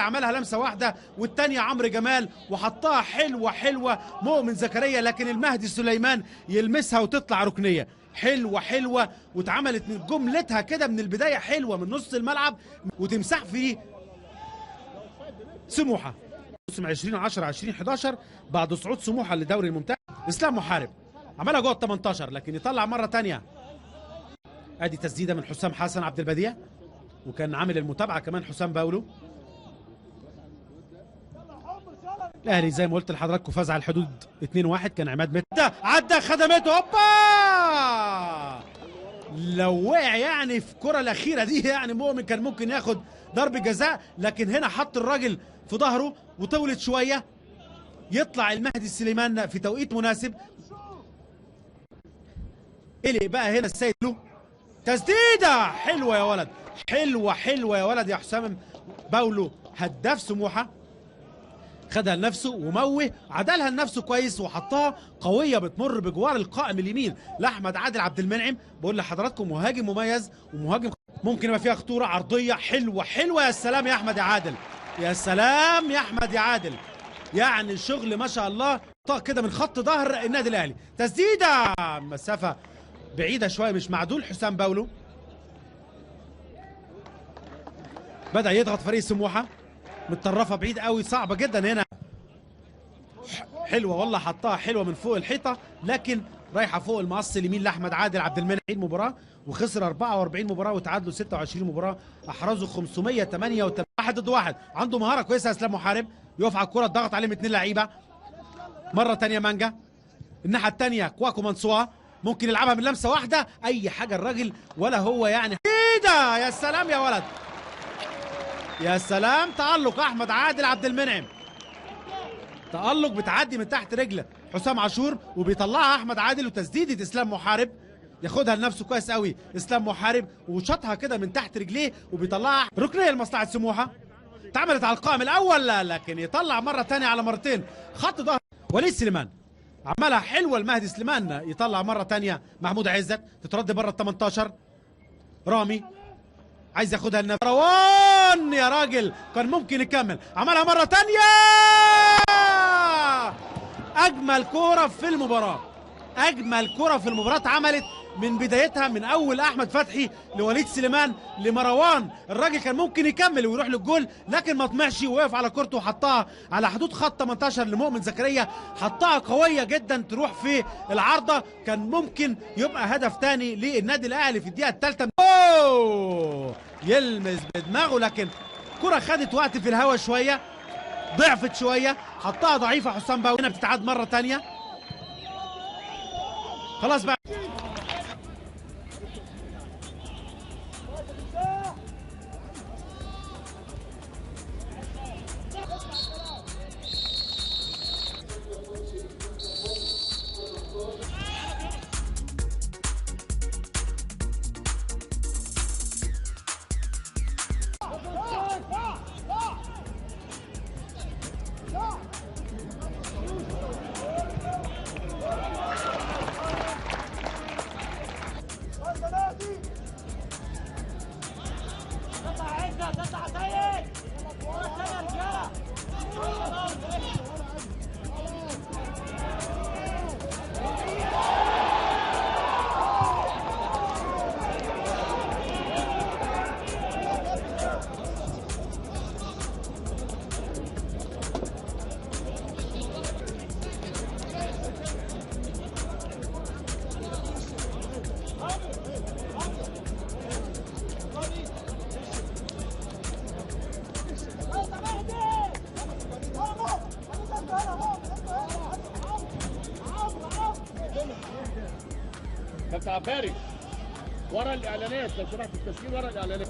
الراجل عملها لمسه واحدة، والثانية عمرو جمال وحطها حلوة حلوة مؤمن زكريا، لكن المهدي سليمان يلمسها وتطلع ركنيه. حلوة حلوة واتعملت من جملتها كده من البداية، حلوة من نص الملعب وتمسح في سموحه. موسم 2010 2011 بعد صعود سموحه لدوري الممتاز. اسلام محارب عملها جوه ال 18 لكن يطلع مرة ثانية. ادي تسديده من حسام حسن عبد البديع، وكان عامل المتابعة كمان حسام باولو. الاهلي زي ما قلت لحضراتكم فاز على الحدود 2-1. كان عماد متعب عدى خدمته، هوبا لو وقع يعني في الكره الاخيرة دي يعني مؤمن كان ممكن ياخد ضرب جزاء، لكن هنا حط الراجل في ظهره وطولت شوية. يطلع المهدي سليمان في توقيت مناسب. قلق بقى هنا السيد له تسديده حلوة يا ولد، حلوة حلوة يا ولد يا حسام باولو هداف سموحه، خدها لنفسه وموه عدلها لنفسه كويس وحطها قوية بتمر بجوار القائم اليمين لاحمد عادل عبد المنعم. بقول لحضراتكم مهاجم مميز ومهاجم ممكن يبقى فيها خطورة. عرضية حلوة حلوة، يا سلام يا احمد يا عادل، يا سلام يا احمد يا عادل، يعني شغل ما شاء الله طاق كده من خط ظهر النادي الاهلي. تسديده مسافة بعيدة شوية مش معدول حسام باولو. بدأ يضغط فريق سموحه متطرفة بعيد قوي، صعبة جدا هنا. حلوة والله، حطها حلوة من فوق الحيطة لكن رايحة فوق المقص اليمين لاحمد عادل عبد المنعم. مباراة وخسر 44 مباراة وتعادلوا 26 مباراة، احرزوا 588. 1 ضد 1، عنده مهارة كويسة اسلام محارب، يقف على الكره ضغط عليه من 2 لعيبة. مرة ثانية مانجا، الناحية الثانية كواكو منصوه، ممكن يلعبها من لمسه واحدة اي حاجة الراجل ولا هو يعني. ايه ده يا سلام يا ولد، يا سلام، تألق احمد عادل عبد المنعم، تألق بتعدي من تحت رجله حسام عاشور وبيطلعها احمد عادل، وتسديده اسلام محارب ياخدها لنفسه كويس قوي اسلام محارب وشاطها كده من تحت رجليه وبيطلعها ركنيه لمصلحة سموحه. اتعملت على القائم الاول لكن يطلع مرة ثانية على مرتين خط ظهر وليد سليمان، عملها حلوة المهدي سليمان، يطلع مرة ثانية محمود عزت، تترد بره ال 18. رامي عايز ياخدها لنفسه، مروان يا راجل كان ممكن يكمل، عملها مرة ثانية. اجمل كورة في المباراة، اجمل كورة في المباراة اتعملت من بدايتها، من اول احمد فتحي لوليد سليمان لمروان. الراجل كان ممكن يكمل ويروح للجول لكن ما طمعش ووقف على كورته وحطها على حدود خط 18 لمؤمن زكريا، حطها قوية جدا تروح في العارضة، كان ممكن يبقى هدف ثاني للنادي الاهلي في الدقيقة الثالثة. اوه يلمس بدماغه لكن كره خدت وقت في الهوا شوية، ضعفت شوية، حطها ضعيفة حسام باوي. هنا بتتعاد مرة ثانية، خلاص بقى. كابتن عفاري ورا الاعلانات لو سمحت، التسجيل ورا الاعلانات.